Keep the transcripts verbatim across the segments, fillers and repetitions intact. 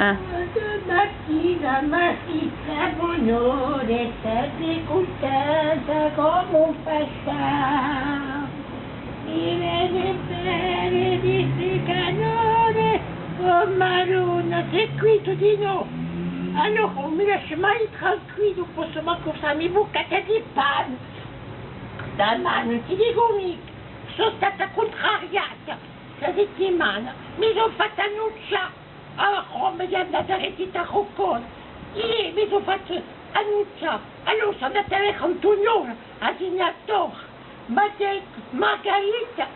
Ah. Domattina m'hà scrittu à bon'ora, sempre cuntenta cum'è un pascià. Mi vene bè di sti canone, o Maronna, seguitu di nò. Allora, ùn mi lascia mai tranquillu, ùn possu mancu fà mi bucata di pane. Damane, ùn ti dicu micca, sò stata cuntrariata. Sta settimana mi sò fatta annuccià. Ah, cumu hè andata a recita à Rocconi? Iè, mi sò fatta annuccià. Allora sò andata à vede Antugnolu, à Signatore. M'hà dettu: Margarita,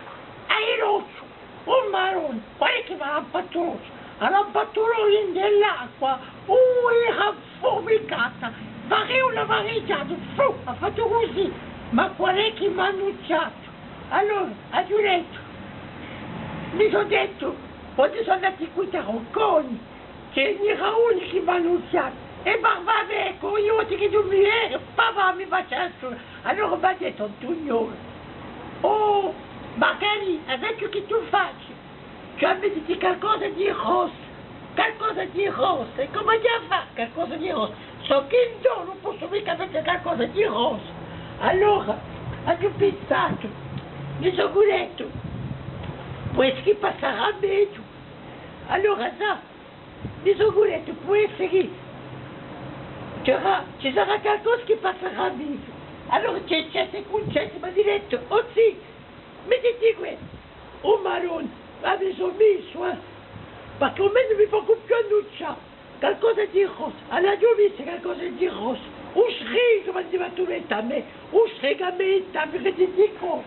hai l'ochju? O Maronna, guarda chì m'hà lampatu l'ochju. Hà lampatu l'ochju in l'acqua. Uh, era infurmicata. Pareva una varigiata. Fu, hà fattu cusì. Ma qual hè chì m'hà annucciatu? Allora, aghju dettu, mi sò dettu, quandu sò andata quì da Rocconi, chì n'era unu chì m'hà annucciatu, è Barbaveco, eiu chì ùn mi vecu, papà mi face a sola. Allora m'hà dettu Antugnolu: Oh, Margarì, a sai ciò chì tù faci? Cioè, mettiti calcosa di rossu, calcosa di rossu, è cumu aghju da fà calcosa di rossu? Sò chì in dò, ùn possu micca mette calcosa di rossu. Allora, aghju pinsatu, mi sò dettu, pò esse chì passarà megliu. Allora, sà, mi sò dettu, pò esse chì ci sarà, ci sarà calcosa chì passarà megliu. Allora, ci hè, ci hè Cuncetta, m'hà dettu: O zì, mettiti què. O Maronna, ma mi sò missu, eh! Perchè almenu mi facciu più annuccià. Calcosa di rossu, allora aghju vistu calcosa di rossu. U sricu m'hà fattu mette à mè, u sricu à mè, mettimi què.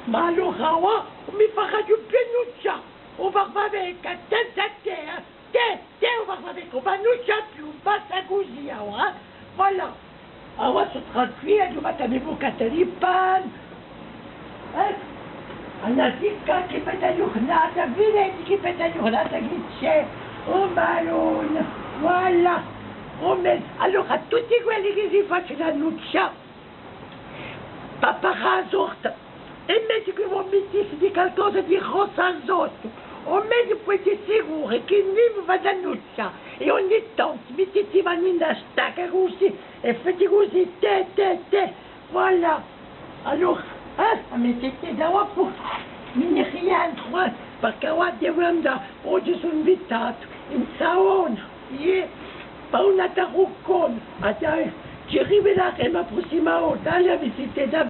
Ma allora avà ùn mi faraghju più annuccià. O Barbaveco, attenta à tè, eh! Tè, tè, o Barbaveco, ma ùn ci hè più, basta cusì, avà, eh. Voilà. Avà sò tranquilla, aghju fattu a me bucata di pane. Eh? Annà, chì bella ghjurnata, viditi chì bella ghjurnata chì ci hè. O Maronna, voilà. O me, allora, à tutti quelli chì si facenu annuccià, pà parà a sorte, hè megliu chì vo mittissiti calcosa di rossu sottu, o megliu, pò esse sicuru chì nimu v'hà da annuccià, è ogni tantu mittiti a manu in a stacca cusì, è feti cusì, tè, tè, tè, voilà. Allora, eh, mettiti da quì, mi ne rientru, eh, perchè avà devu andà, oghje sò invitatu in Savona. Iè, pà una da Rocconi, ah, ci rividaremu a prossima volta, allez, vi site da